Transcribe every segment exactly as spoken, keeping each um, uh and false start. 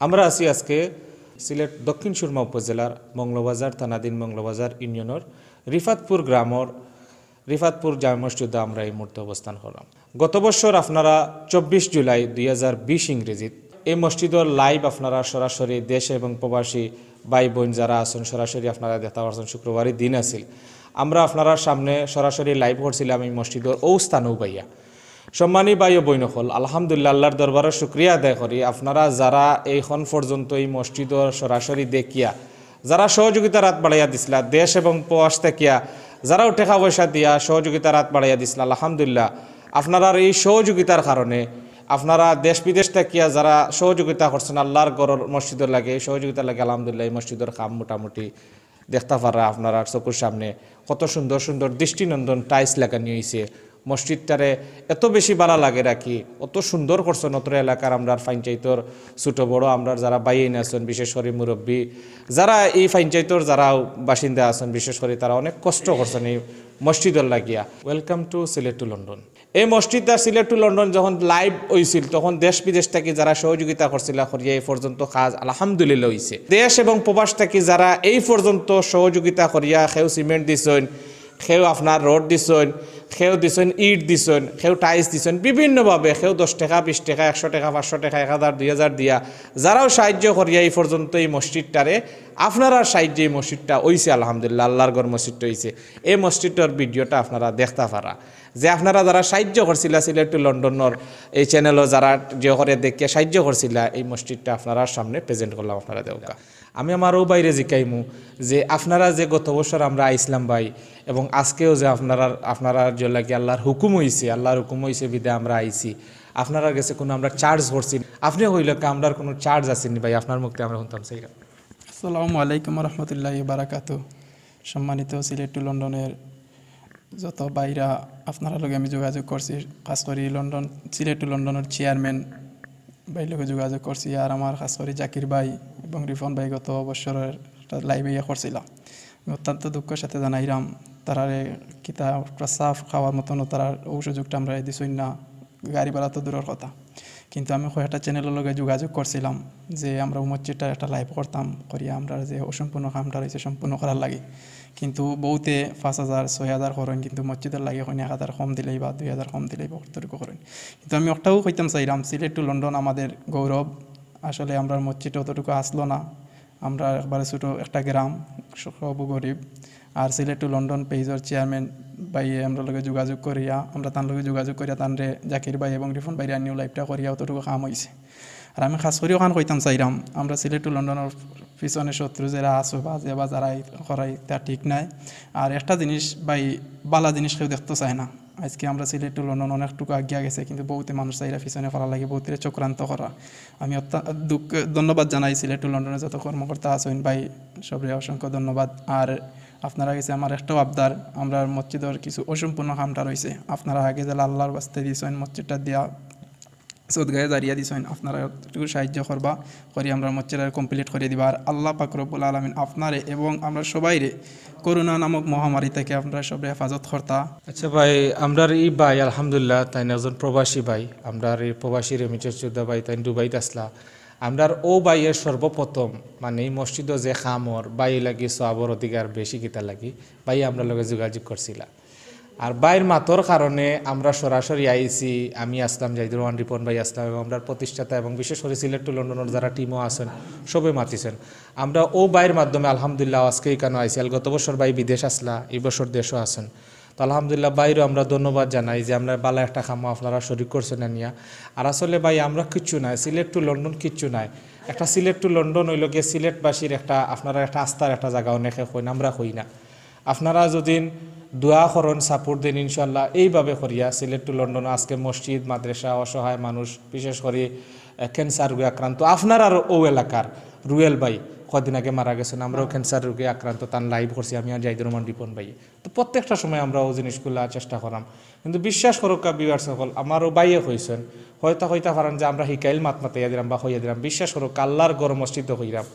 আমরা আছি আজকে সিলেট দক্ষিণ সুরমা উপজেলার মৌলভীবাজার থানাধীন মৌলভীবাজার ইউনিয়নের রিফাতপুর গ্রামের রিফাতপুর জামে মসজিদে আমরা এই মুহূর্তে অবস্থান করলাম। গত বছর আপনারা চব্বিশ জুলাই দুই হাজার বিশ ইংরেজিত এই মসজিদর live আপনারা সরাসরি দেশ এবং প্রবাসী ভাই বোন যারা আছেন সরাসরি আপনারা দেখতে পারছেন শুক্রবারই দিন আছিল। আমরা আপনারার সামনে সরাসরি live করছিলাম এই মসজিদর ও স্থানও বাইয়া। সম্মানী ভাই ও বইন অকল, আলহামদুলিল্লাহ, আল্লাহর দরবারে শুকরিয়া আদায় করি। আপনারা যারা এইখন পর্যন্ত এই মসজিদর সরাসরি দেখিয়া যারা সহযোগিতার আত বাড়াইয়া দিছলা, দেশ এবং প্রবাস থাকিয়া যারাও টেকা পয়সা দিয়া সহযোগিতার আত বাড়াইয়া দিছলা, আলহামদুলিল্লাহ, আপনারার এই সহযোগিতার কারণে আপনারা দেশ বিদেশ থাকিয়া যারা সহযোগিতা করছেন আল্লাহর ঘরর মসজিদর লাগি, এই সহযোগিতার লাগি আলহামদুলিল্লাহ এই মসজিদর কাম মোটামুটি দেখতা পাররা আপনারার চকুর সামনে কত সুন্দর সুন্দর দৃষ্টিনন্দন tiles লাগানি অইছে। মসজিদটারে এত বেশি ভালা লাগে রাখি, অত সুন্দর করছইন। অত্র এলাকার আমরার পঞ্চায়েতর ছোট বড় আমরার যারা ভাইয়াইন আছইন, বিশেষ করি মুরব্বি, যারা এই পঞ্চায়েতর যারা বাসিন্দা আছইন, বিশেষ করি তারা অনেক কষ্ট করছইন এই মসজিদর লাগিয়া। Welcome to Sylhet to London। এই মসজিদটা Sylhet to London যখন live অইছিল, তখন দেশ বিদেশ থাকি যারা সহযোগিতা করছিলা করিয়া এই পর্যন্ত কাজ আলহামদুলিল্লাহ অইছে। দেশ এবং প্রবাস থাকি যারা এই পর্যন্ত সহযোগিতা করিয়া, কেউ সিমেন্ট দিছইন, কেউ আপনার রড দিছইন, কেউ দিছইন ইট দিছইন, কেউ tiles দিছইন, বিভিন্নভাবে কেউ দশ টেকা, বিশ টেকা, একশো টেকা, পাঁচশো টেকা, এক হাজার, দুই হাজার দিয়া যারাও সাহায্য করিয়া এই পর্যন্ত এই মসজিদটারে, আপনারার সাহায্যে এই মসজিদটা অইছে আলহামদুলিল্লাহ, আল্লাহর ঘর মসজিদটা অইছে। এই মসজিদটার ভিডিওটা আপনারা দেখতা পাররা। যে আপনারা যারা সাহায্য করছিলা Sylhet to London-র এই channel-ও যারা যে করে দেখিয়া সাহায্য করছিলা, এই মসজিদটা আপনারার সামনে present করলাম, আপনারা দেখউক্কা। আমি আমার অউ ভাইরে জিকাইমু যে আপনারা যে গত বছর আমরা আইছলাম ভাই, এবং আজকেও যে আপনারার, আপনারার যে লাগি আল্লাহর হুকুম অইছে, আল্লাহর হুকুম অইছে বিধায় আমরা আইছি, আপনারার গেছে কুনু আমরা charge করছি না। আপনে কইলা কি আমরার কুনু charge আছে নি ভাই, আপনার মুখতে আমরা হুনতাম চাইরাম। আসসালামু আলাইকুম রহমতুল্লাহি বারাকাতু। সম্মানিত Sylhet to London-এর যত ভাইরা, আপনারার লগে আমি যোগাযোগ করছি, খাস করি London, Sylhet to London-র chairman ভাইর লগে যোগাযোগ করছি, আর আমার খাস করি জাকির ভাই এবং রিফন ভাই গত বছরর একটা live ইয়ে করছিলা। আমি অত্যন্ত দুঃখর সাথে জানাইরাম, তারারে কিতা একটা সাফ খাওয়ার মতনও তারার অউ সুযোগটা আমরারে দিছইন না, গাড়ি ভাড়া তো দূরর কথা। কিন্তু আমি কয়েকটা channel-র লগে যোগাযোগ করছিলাম যে আমরা অউ মসজিদটার একটা live করতাম, করিয়া আমরার যে অসম্পূর্ণ কামটা রইছে সম্পূর্ণ করার লাগি। কিন্তু বউতে পাঁচ হাজার, ছয় হাজার করইন, কিন্তু মসজিদর লাগি কইন এক হাজার কম দিলেই বা দুই হাজার কম দিলেই বা কতটুকু করইন। কিন্তু আমি একটাও কইতাম চাইরাম, Sylhet to London আমাদের গৌরব। আসলে আমরার মসজিদ অতটুকু আছলো না, আমরা একবারে ছোট একটা গ্রাম, সবউ গরিব। আর Sylhet to London page-র chairman ভাইয়ে আমরার লগে যোগাযোগ করিয়া, আমরা তান লগে যোগাযোগ করিয়া তানরে জাকির ভাই এবং রিফন ভাইরে আনিয়াউ live-টা করিয়া অতটুকু কাম অইছে। আর আমি খাস করি অখান কইতাম চাইরাম, আমরা Sylhet to London-র পিছনে শত্রু যেরা আছো বা যে বা যারা ই-, করাই তা ঠিক নায়। আর একটা জিনিস ভাই, ভালা জিনিস কেউ দেখতো চায় না। আইজকে আমরা Sylhet to London অনেকটুকু আগিয়া গেছে, কিন্তু বউতে মানুষ চাইরা পিছনে করার লাগি বউতরে চক্রান্ত করা। আমি অত্যা-, দুঃখ, ধন্যবাদ জানাই Sylhet to London-র যত কর্মকর্তা আছইন ভাই, সবরে অসংখ্য ধন্যবাদ। আর আপনারার গেছে আমার একটাও আবদার, আমরার মসজিদর কিছু অসম্পূর্ণ কামটা রইছে, আপনারা আগে যেলা আল্লাহর ওয়াস্তে দিছইন, মসজিদটা দিয়া সদগায়ে জারিয়া দিছইন, আপনারা একটু সাহায্য করবা, করি আমরার মসজিদটা complete করি দিবা। আর আল্লাহ পাক রব্বুল আলামিন আপনারে এবং আমরা সবাইরে করোনা নামক মহামারী থাকি আপনারা সবরে হেফাজত করতা। আচ্ছা ভাই, আমরার ই ভাই আলহামদুলিল্লাহ তাইন একজন প্রবাসী ভাই, আমরার ই প্রবাসী রেমিটেন্স যোদ্ধা ভাই তাইন দুবাইত আছলা। আমরার অউ ভাইয়ে সর্বপ্রথম মানে ই মসজিদো যে কাম অর ভাইর লাগি সওয়াবর অধিকার বেশি কিতা লাগি, ভাইয়ে আমরার লগে যোগাযোগ করছিলা। আর ভাইর মাতর কারণে আমরা সরাসরি আইছি, আমি আছলাম, জাহিদুর রহমান রিপন ভাই আছলাম এবং আমরার প্রতিষ্ঠাতা এবং বিশেষ করি Sylhet to London-র যারা team-ও আছইন, সবে মাতিছইন। আমরা অউ ভাইর মাধ্যমে আলহামদুলিল্লাহ আইজকে ইকানো আইছি। আর গত বছর ভাই বিদেশ আছলা, ই বছর দেশো আছইন। তো আলহামদুলিল্লাহ ভাইরেও আমরা ধন্যবাদ জানাই যে আমরার ভালা একটা কামো আপনারা শরিক করছইন আনিয়া। আর আসলে ভাই আমরা কিচ্ছু নায়, Sylhet to London কিচ্ছু নায়। একটা Sylhet to London অইলো গিয়া সিলেটবাসীর একটা, আপনারার একটা আস্থার একটা জাগা, অনেকে কইন, আমরা কই না। আপনারা যুদি দোয়া করইন, support দেইন, ইনশাআল্লাহ এইভাবে করিয়া Sylhet to London আইজকে মসজিদ, মাদ্রাসা, অসহায় মানুষ, বিশেষ করি, আহ, cancer রোগে আক্রান্ত, আপনারার অউ এলাকার রুয়েল ভাই কয়দিন আগে মারা গেছইন, আমরাও cancer রোগে আক্রান্ত, তান live করছি আমি আর জাহিদুর রহমান রিপন ভাই। তো প্রত্যেকটা সময় আমরা অউ জিনিসগুলা চেষ্টা কররাম। কিন্তু বিশ্বাস করউক্কা viewers অকল, আমার অউ ভাইয়ে কইছইন, হয়তো কইতা পারইন যে আমরা হিকাইল মাত মাতাইয়া দিরাম বা কইয়া দিরাম, বিশ্বাস করউক্কা আল্লাহর ঘর মসজিদো কইরাম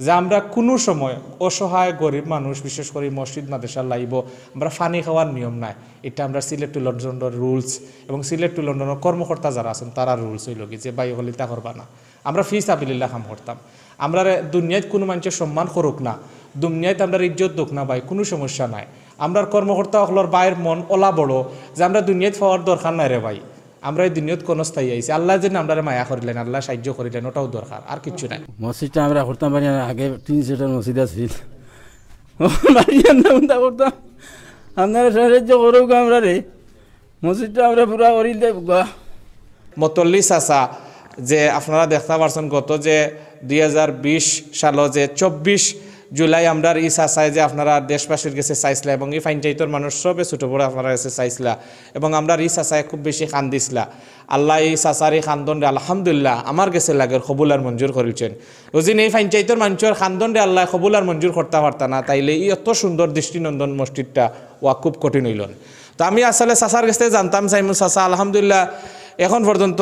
যে আমরা কুনু সময় অসহায় গরিব মানুষ, বিশেষ করি মসজিদ মাদ্রাসার live-ও আমরা পানি খাওয়ার নিয়ম নাই। ইটা আমরা Sylhet to London-র rules এবং Sylhet to London-র কর্মকর্তা যারা আছইন তারার rules অইলো গি যে ভাই অকল ইতা করবা না। আমরা ফি সাবিলিল্লাহ কাম করতাম। আমরারে দুনিয়াত কুনু মানষে সম্মান করুক না, দুনিয়াত আমরার ইজ্জত দোক না ভাই, কুনু সমস্যা নাই। আমরার কর্মকর্তা অকলর ভাইর মন অলা বড় যে আমরা দুনিয়াত পাওয়ার দরকার নাই রে ভাই। আমরা এই দুনিয়াত ক্ষণস্থায়ী আইছি, আল্লায় যেন আমরারে মায়া করিলেন, আল্লায় সাহায্য করিলেন, ওটাউ দরকার, আর কিচ্ছু নাই। মসজিদটা আমরা করতাম পারি না, আগে তিন চাইরটা মসজিদ আছিল। বাড়ি আমরা উন্দা করতাম, আপনারা সাহায্য করুক আমরারে, মসজিদটা আমরা পুরা করি দেব গা। মতল্লি চাচা যে আপনারা দেখতা পারছইন গত যে দুই হাজার বিশ সালো যে চব্বিশ জুলাই আমরার ই চাচায় যে আপনারা দেশবাসীর গেছে চাইছলা এবং ই পঞ্চায়েতর মানুষ সবে ছোট বড় আপনারার গেছে চাইছলা এবং আমরার ই চাচায় খুব বেশি কান্দিছলা। আল্লায় ই চাচার ই কান্দনরে আলহামদুলিল্লাহ আমার গেছে লাগের কবুল আর মঞ্জুর করিলছেন। যুদি ই পঞ্চায়েতর মানষর কান্দনরে আল্লায় কবুল আর মঞ্জুর করতা পারতা না, তাইলে ই অত সুন্দর দৃষ্টিনন্দন মসজিদটা ওয়া খুব কঠিন অইল না। তো আমি আসলে চাচার গেছে জানতাম চাইমু, চাচা, আলহামদুলিল্লাহ, এখন পর্যন্ত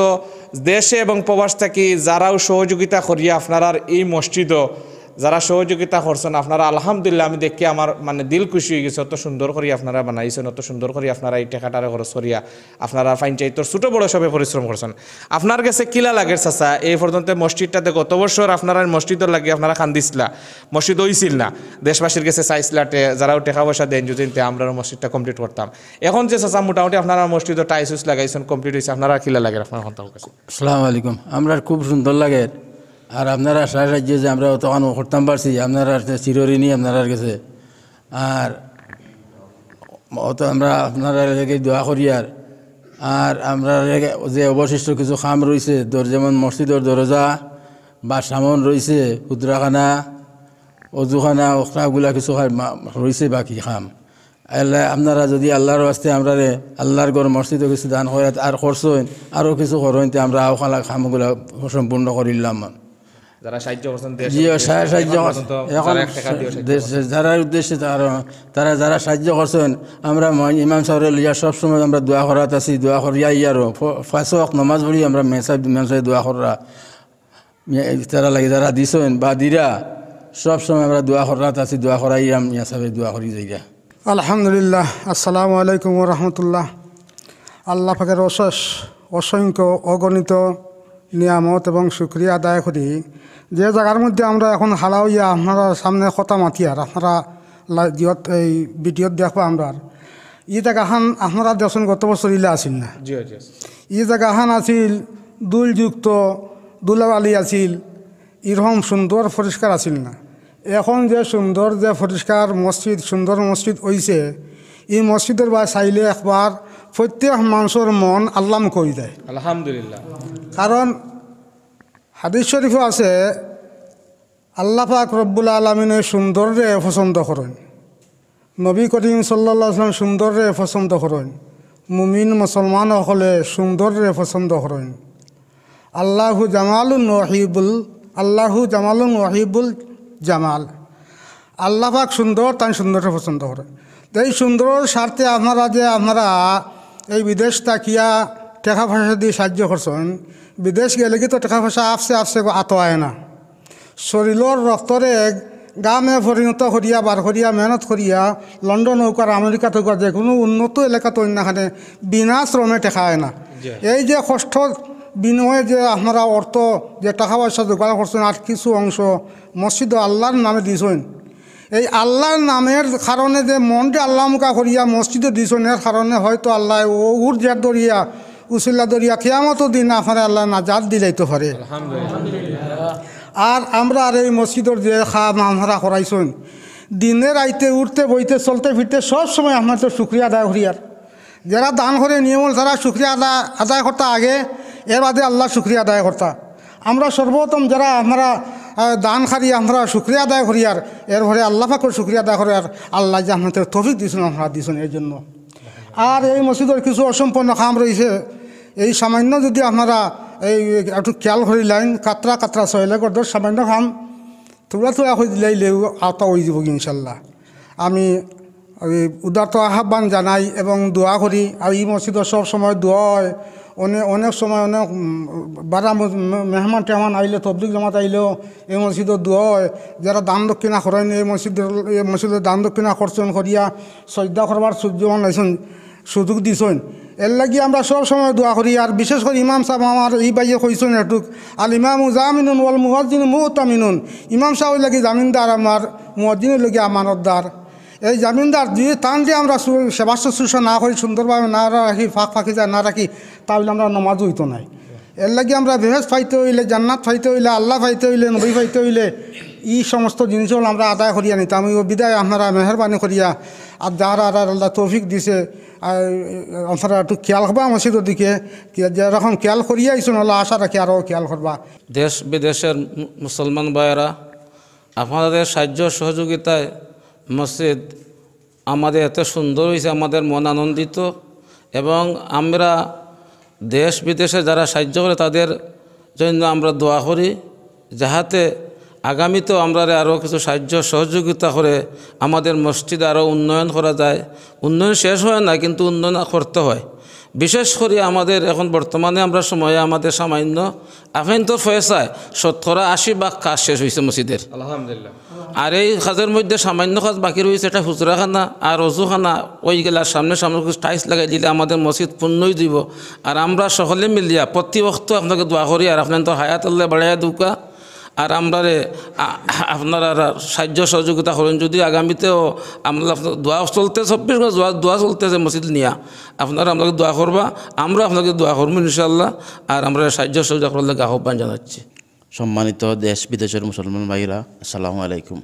দেশে এবং প্রবাস থাকি যারাও সহযোগিতা করিয়া আপনারার এই মসজিদও যারা সহযোগিতা করছইন, আপনারা আলহামদুলিল্লাহ, আমি দেখি আমার মানে দিল খুশি অইগেছে। অত সুন্দর করি আপনারা বানাইছইন, অত সুন্দর করি আপনারা এই টেকাটারে খরচ করিয়া আপনারা পঞ্চায়েতর ছোট বড় সবে পরিশ্রম করছইন। আপনার গেছে কিলা লাগের চাচা, এই পর্যন্ত মসজিদটাতে গত বছর আপনারা মসজিদর লাগি আপনারা কান্দিছলা, মসজিদ অইছিল না, দেশবাসীর গেছে চাইছলা টে-, যারাও টেকা পয়সা দেইন যুদি তে আমরার মসজিদটা complete করতাম। এখন যে চাচা মোটামুটি আপনারা মসজিদর টাইলস উইলস লাগাইছইন, complete অইছে, আপনারা কিলা লাগের আপনার কথা কাছে? আসসালামু আলাইকুম। আমরার খুব সুন্দর লাগের। আর আপনারা সাহায্য যে আমরা অতখান করতাম পারছি, আপনারা চিরঋণী আপনারার গেছে। আর অত আমরা আপনারার লাগি দোয়া করিয়ার। আর আমরার যে অবশিষ্ট কিছু কাম রইছে, দর-, যেমন মসজিদর দরজা বা সামন রইছে, হুতরাখানা, অজুখানা, অখটাগুলা কিছু কাম মা-, রইছে বাকি কাম। আল্লাহ, আপনারা যুদি আল্লাহর ওয়াস্তে আমরারে আল্লাহর ঘর মসজিদও কিছু দান করেন আর করছইন, আরও কিছু করইন, তে আমরা অখালা কামগুলা সম্পূর্ণ করিলাম। যারা সাহায্য করছইন, দেশ জি, ও, বিদেশ, সারা সাহায্য এখন করছইন। পর্যন্ত এখন যারা এক টাকা দিয়েও সাহায্য দেশ-, করছইন। যারা উদ্দেশ্যে তারা, তারা যারা সাহায্য করছইন, আমরা ম-, ইমাম সাহেবরে লইয়া সবসময় আমরা দোয়া করাত আছি, দোয়া করিয়া ইয়ারও ফ-, পাঁচ ওয়াক্ত নামাজ পড়ি আমরা মেসাব, ইমাম সাহেব দোয়া করা। মে-, তারা লাগি যারা দিছইন বা দিরা, সবসময় আমরা দোয়া করাত আছি, দোয়া করাইয়া মিয়া সাহেব দোয়া করি যাইরা। আলহামদুলিল্লাহ, আসসালামু আলাইকুম ওয়া রাহমাতুল্লাহ। আল্লাহ পাকের অশেষ, অসংখ্য, অগণিত নিয়ামত এবং শুকরিয়া আদায় করি। যে জাগার মধ্যে আমরা এখন হারা অইয়া আপনারার সামনে কথা মাতিয়ার, আপনারা লা-, জিয়ত, এই ভিডিওত দেখবা আমরার। ই জাগাখান আপনারা দেখছইন গত বছর ইলা আছিল না। জি, জি। ই জাগাখান আছিল ধুলযুক্ত, ধুলাবালি আছিল, ইরকম সুন্দর পরিষ্কার আছিল না। এখন যে সুন্দর, যে পরিষ্কার মসজিদ, সুন্দর মসজিদ অইছে, ই মসজিদর বায় চাইলে একবার প্রত্যেক মানষর মন আল্লামুখা অই যায়। আলহামদুলিল্লাহ। কারণ হাদিস শরীফও আছে, আল্লাহ পাক রব্বুল আলামিনে সুন্দররে পছন্দ করইন। নবী করিম সাল্লাল্লাহু আলাইহি ওয়াসাল্লাম সুন্দররে পছন্দ করইন। মুমিন মুসলমান অকলে সুন্দররে পছন্দ করইন। আল্লাহু জামালুন ওয়াহিবুল, আল্লাহু জামালুন ওয়াহিবুল জামাল। আল্লাহ পাক সুন্দর, তাইন সুন্দররে পছন্দ করইন। তো এই সুন্দরর স্বার্থে আপনারা যে আপনারা এই বিদেশ থাকিয়া টেকা পয়সা দি সাহায্য করছইন, বিদেশ গেলে কি তো টেকা পয়সা আপসে আপসে আতো আয় না। শরীলর রক্তরে গামে পরিণত করিয়া, বার করিয়া, মেহনত করিয়া, লন্ডন হউক আর আমেরিকাত হউক আর যেকুনু উন্নত এলাকাত অইন না কেনে, বিনা শ্রমে টেকা আয় না। জি। এই যে কষ্ট বিনিময়ে যে আপনারা অর্থ, যে টেকা পয়সা জোগাড় করছইন, আর কিছু অংশ মসজিদো আল্লাহর নামে দিছইন, এই আল্লাহর নামের কারণে যে মনরে আল্লামুখা করিয়া মসজিদো দিছইন, এর কারণে হয়তো আল্লায় অউ জের ধরিয়া, উছিলা ধরিয়া কিয়ামতর দিন আপনারে আল্লায় নাজাত দিলাইতো পারে। আলহামদুলিল্লাহ। আর আমরার এই মসজিদর যে কাম আপনারা করাইছইন, দিনে রাইতে উঠতে বইতে চলতে ফিরতে সব সময় আপনারার শুকরিয়া আদায় করিয়ার। যেরা দান করে নিয়মল, তারা শুকরিয়া আদায়, আদায় করতা আগে, এর বাদে আল্লাহর শুকরিয়া আদায় করতা। আমরা সর্বপ্রথম যেরা আপনারা, আহ, দানকারী, আপনারা শুকরিয়া আদায় করিয়ার, এরপরে আল্লাহ পাকর শুকরিয়া আদায় করিয়ার, আল্লায় যে আপনারারে তৌফিক দিছইন, আপনারা দিছইন এর জন্য। আর এই মসজিদর কিছু অসম্পূর্ণ কাম রইছে, এই সামান্য যুদি আপনারা এই একটু খেয়াল করিলাইন, কাতরা কাতরা সইলে গর্দর সামান্য কাম থুড়া থুড়া করি দিলাইলেউ আওতা অইযিবো ইনশাল্লাহ। আমি এই উদারত আহ্বান জানাই এবং দোয়া করি। আর ই মসজিদো সব সময় দোয়া অয়, অনে-, অনেক সময় অনেক, উম, বারা ম-, ম-, মেহমান টেহমান আইলে, তবলিগ জমাত আইলেও এই মসজিদো দোয়া অয়। যেরা দান দক্ষিণা করইন, এই মসজিদর, এই মসজিদো দান দক্ষিণা করছইন, করিয়া সজদা করবার সুযোগ বানাইছইন, সুযোগ দিছইন। এর লাগি আমরা সব সময় দোয়া করি। আর বিশেষ করি ইমাম সাব আমার এই ভাইয়ে কইছইন একটুক, "আল ইমামু জামিনুন ওয়াল মুয়াজ্জিনু মুতামিনুন।" ইমাম সাব অইলা কি জামিনদার, আমার মুয়াজ্জিন অইলা কি আমানতদার। এই জামিনদার যদি তানরে আমরা সু-, সেবা শুশ্রূষা না করি, সুন্দরভাবে না রাখি, ফাঁক ফাঁকি যায় না রাখি, তাহলে আমরা নমাজ অইতো নায়। এর লাগি আমরা বেহেশত পাইতে অইলে, জান্নাত পাইতে অইলে, আল্লাহ পাইতে অইলে, নবী পাইতে অইলে, ই সমস্ত জিনিস অকল আমরা আদায় করিয়া নিতাম। ও বিদায় আপনারা মেহেরবানি করিয়া, আর যারা আর আল্লাহ তৌফিক দিছে, আর আপনারা একটু খেয়াল করবা মসজিদর দিকে, কি যেরকম খেয়াল করিয়া আইছইন, আল্লাহ আশা রাখি আরও খেয়াল করবা। দেশ বিদেশের মু-, মুসলমান ভাইয়েরা, আপনাদের সাহায্য সহযোগিতায় মসজিদ আমাদের এত সুন্দর হইছে, আমাদের মন আনন্দিত। এবং আমরা দেশ বিদেশে যারা সাহায্য করে, তাদের জন্য আমরা দোয়া করি, যাহাতে আগামীতেও আমরারে আরও কিছু সাহায্য সহযোগিতা করে আমাদের মসজিদ আরও উন্নয়ন করা যায়। উন্নয়ন শেষ হয় না, কিন্তু উন্নয়ন করতে হয়। বিশেষ করে আমাদের এখন বর্তমানে আমরা সময়ে আমাদের সামান্য আফাইন্তর পয়সায় শতকরা আশি ভাগ কাজ শেষ হইছে মসজিদের। আলহামদুলিল্লাহ। আর এই কাজের মধ্যে সামান্য কাজ বাকি রইছে, একটা হুজরাখানা আর অজুখানা অইগেলে, সামনে সামনে কিছু tiles লাগাই দিলে আমাদের মসজিদ পূর্ণ অই যিবো। আর আমরা সকলে মিলিয়া প্রতি ওয়াক্ত আপনাকে দোয়া করি, আর আপনার তো হায়াত আল্লাহ বাড়াইয়া দেউক্কা। আর আমরারে, আ-, আপনারা সাহায্য সহযোগিতা করইন, যদি আগামীতেও আমরা দোয়া চলতে, চব্বিশ ঘন্টা দোয়া, দোয়া চলতেছে মসজিদ নিয়া, আপনারা আপনাকে দোয়া করবা, আমরা আপনাকে দোয়া করবো ইনশাআল্লাহ। আর আমরা সাহায্য সহযোগিতা করার লাগি আহ্বান জানাচ্ছি। সম্মানিত দেশ বিদেশের মুসলমান ভাইরা, আসসালামু আলাইকুম।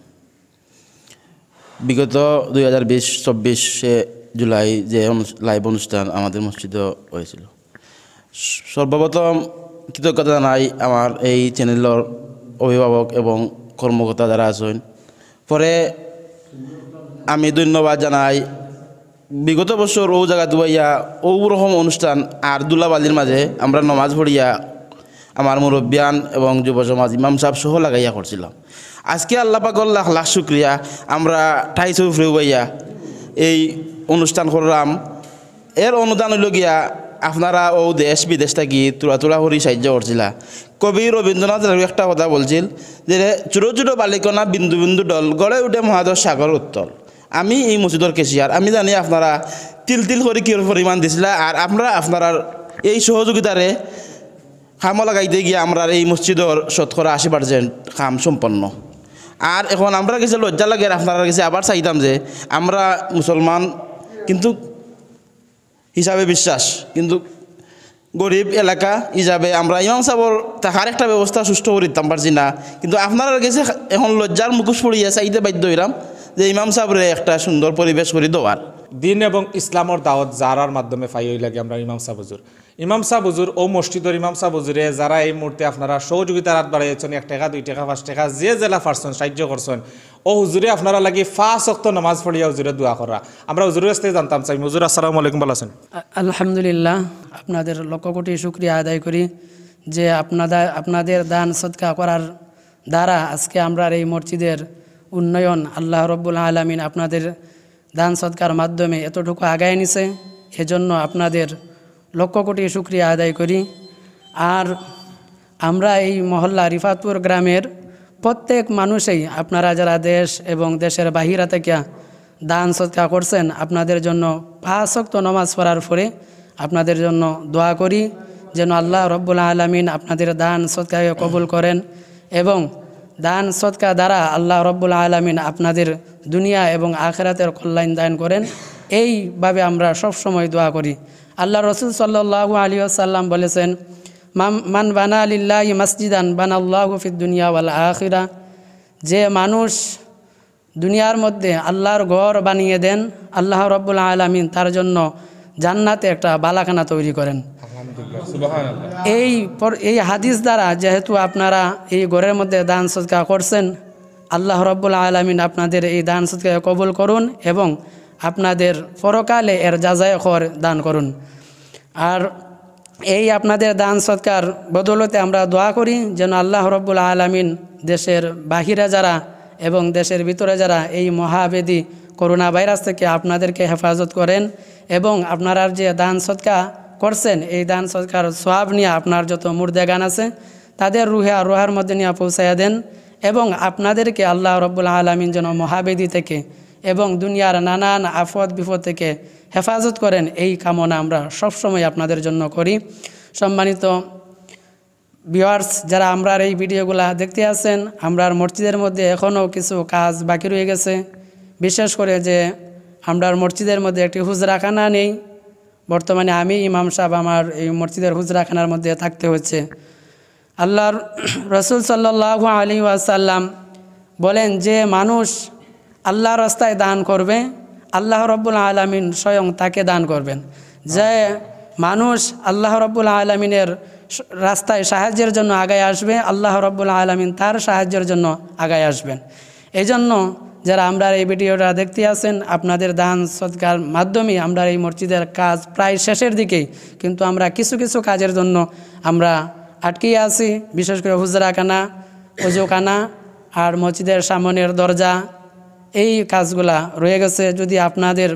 বিগত দুই হাজার বিশ চব্বিশে জুলাই যে অনু-, live অনুষ্ঠান আমাদের মসজিদে হয়েছিল, স-, সর্বপ্রথম কৃতজ্ঞতা জানাই আমার এই channel-র অভিভাবক এবং কর্মকর্তা যারা আছেন। পরে আমি ধন্যবাদ জানাই বিগত বছর ও জাগাত বইয়া ও রকম অনুষ্ঠান আর ধুলাবালির মাঝে আমরা নমাজ পড়িয়া আমার মুরব্বিয়ান এবং যুব সমাজ ইমাম সাব সহ লাগাইয়া করছিলাম। আজকে আল্লাহ পাকর লাখ লাখ শুক্রিয়া, আমরা tiles উপরে বইয়া এই অনুষ্ঠান করলাম। এর অনুদান অইলো গিয়া আপনারা ও দেশ বিদেশ থাকি থুড়া থুড়া করি সাহায্য করছিলা। কবি রবীন্দ্রনাথ ঠাকুর একটা কথা বলছিল যে, "ছোট ছোট বালিকণা বিন্দু বিন্দু ঢল, গড়ে উঠে মহাদেশ সাগর উত্তাল।" আমি এই মসজিদর cashier, আমি জানি আপনারা তিল তিল করি কিয়র পরিমাণ দিছিলা, আর আমরা আপনারার এই সহযোগিতারে কামো লাগাইতে গিয়া আমরার এই মসজিদর শতকরা আশি percent কাম সম্পন্ন। আর এখন আমরার গেছে লজ্জা লাগে, আর আপনারার গেছে আবার চাইতাম যে আমরা মুসলমান, কিন্তু হিসাবে বিশ্বাস, কিন্তু গরিব এলাকা হিসাবে আমরা ইমাম সাবর থাকার একটা ব্যবস্থা সুষ্ঠু করি দিতাম পারছি না। কিন্তু আপনারার গেছে এখন লজ্জার মুখোশ পড়িয়া চাইতে বাধ্য হইলাম যে ইমাম সাবরে একটা সুন্দর পরিবেশ করি দেওয়ার। দিন এবং ইসলামর দাওয়াত যারার মাধ্যমে পাই, অউ লাগি আমরা ইমাম সাব হুজুর। ইমাম সাব হুজুর, ও মসজিদর ইমাম সাব হুজুরে যারা এই মুহূর্তে আপনারা সহযোগিতার হাত বাড়াইয়াছেন, এক টেকা, দুই টেকা, পাঁচ টেকা, যে যেলা পারছেন সাহায্য করছেন, ও হুজুরে আপনারা লাগি পাঁচ ওয়াক্ত নামাজ পড়িয়া হুজুরে দোয়া করা। আমরা হুজুরের কাছ থেকে জানতাম চাই, হুজুর আসসালামু আলাইকুম, ভালা আছেন? আ-, আলহামদুলিল্লাহ, আপনাদের লক্ষ কোটি শুকরিয়া আদায় করি যে আপনাদের, আপনাদের দান সদকা করার দ্বারা আজকে আমরার এই মসজিদের উন্নয়ন আল্লাহ রব্বুল আলামিন আপনাদের দান সদকার মাধ্যমে এতটুকু আগায় নিছে, এজন্য আপনাদের লক্ষ কোটি শুকরিয়া আদায় করি। আর আমরা এই মহল্লা রিফাতপুর গ্রামের প্রত্যেক মানুষেই, আপনারা যারা দেশ এবং দেশের বাহিরা থেকে দান সদকা করছেন, আপনাদের জন্য পাঁচ ওয়াক্ত নামাজ পড়ার পরে আপনাদের জন্য দোয়া করি, যেন আল্লাহ রব্বুল আলামিন আপনাদের দান সদকাকে কবুল করেন এবং দান সদকা দ্বারা আল্লাহ রব্বুল আলামিন আপনাদের দুনিয়া এবং আখিরাতের কল্যাণ দান করেন। এইভাবে আমরা সব সময় দোয়া করি। আল্লাহ রসুল সাল্লাল্লাহু আলাইহি ওয়াসাল্লাম বলেছেন, "মান, মান বানা লিল্লাহি মসজিদান বানাল্লাহু ফিদ দুনিয়া ওয়াল আখিরা।" যে মানুষ দুনিয়ার মধ্যে আল্লাহর ঘর বানিয়ে দেন, আল্লাহ রব্বুল আলামিন তার জন্য জান্নাতে একটা বালাখানা তৈরি করেন। আলহামদুলিল্লাহ, সুবহানাল্লাহ। এই পর-, এই হাদিস দ্বারা যেহেতু আপনারা এই ঘরের মধ্যে দান সদকা করছেন, আল্লাহ রব্বুল আলামিন আপনাদের এই দান সদকা কবুল করুন এবং আপনাদের পরকালে এর যাজায় খর দান করুন। আর এই আপনাদের দান সদকার বদৌলতে আমরা দোয়া করি যেন আল্লাহ রব্বুল আলামিন দেশের বাহিরে যারা এবং দেশের ভিতরে যারা এই মহাব্যাধি করোনা ভাইরাস থেকে আপনাদেরকে হেফাজত করেন এবং আপনারা যে দান সদকা করছেন, এই দান সদকার সওয়াব নিয়ে আপনার যত মুর্দেগান আছে, তাদের রুহে আর রুহের মধ্যে নিয়ে পৌঁছাইয়া দেন এবং আপনাদেরকে আল্লাহ রব্বুল আলামিন যেন মহাব্যাধি থেকে এবং দুনিয়ার নানান আফত বিপদ থেকে হেফাজত করেন, এই কামনা আমরা সবসময় আপনাদের জন্য করি। সম্মানিত ভিউয়ার্স, যারা আমরার এই ভিডিওগুলা দেখতে আছেন, আমরার মসজিদের মধ্যে এখনও কিছু কাজ বাকি রয়ে গেছে। বিশেষ করে যে আমরার মসজিদের মধ্যে একটি হুজরাখানা নেই, বর্তমানে আমি ইমাম সাহেব আমার এই মসজিদের হুজরাখানার মধ্যে থাকতে হচ্ছে। আল্লাহর রসুল সাল্লাল্লাহু আলাইহি ওয়াসাল্লাম বলেন, যে মানুষ আল্লাহর রাস্তায় দান করবে, আল্লাহ রব্বুল আলামিন স্বয়ং তাকে দান করবেন। যে মানুষ আল্লাহ রব্বুল আলামিনের স-, রাস্তায় সাহায্যের জন্য আগায় আসবে, আল্লাহ রব্বুল আলামিন তার সাহায্যের জন্য আগায় আসবেন। এই জন্য যারা আমরার এই ভিডিওটা দেখতে আছেন, আপনাদের দান সদকার মাধ্যমে আমরার এই মসজিদের কাজ প্রায় শেষের দিকেই, কিন্তু আমরা কিছু কিছু কাজের জন্য আমরা আটকে আছি, বিশেষ করে হুজরাখানা, অজুখানা আর মসজিদের সামনের দরজা, এই কাজগুলা রয়ে গেছে। যদি আপনাদের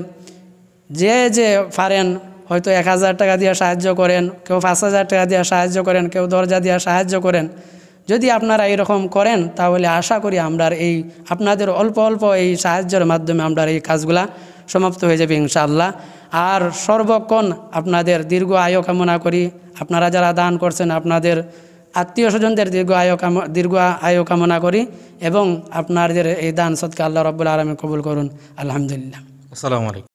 যে যে পারেন, হয়তো এক হাজার টাকা দিয়ে সাহায্য করেন, কেউ পাঁচ হাজার টাকা দিয়ে সাহায্য করেন, কেউ দরজা দিয়ে সাহায্য করেন, যদি আপনারা এরকম করেন, তাহলে আশা করি আমরার এই আপনাদের অল্প অল্প এই সাহায্যের মাধ্যমে আমরার এই কাজগুলা সমাপ্ত হয়ে যাবে ইনশাআল্লাহ। আর সর্বক্ষণ আপনাদের দীর্ঘ আয়ু কামনা করি। আপনারা যারা দান করছেন, আপনাদের আত্মীয় স্বজনদের দীর্ঘ আয়ু কাম-, দীর্ঘ আয়ু কামনা করি এবং আপনাদের এই দান সদকা আল্লাহ রব্বুল আলামিন কবুল করুন। আলহামদুলিল্লাহ। আসসালামু আলাইকুম।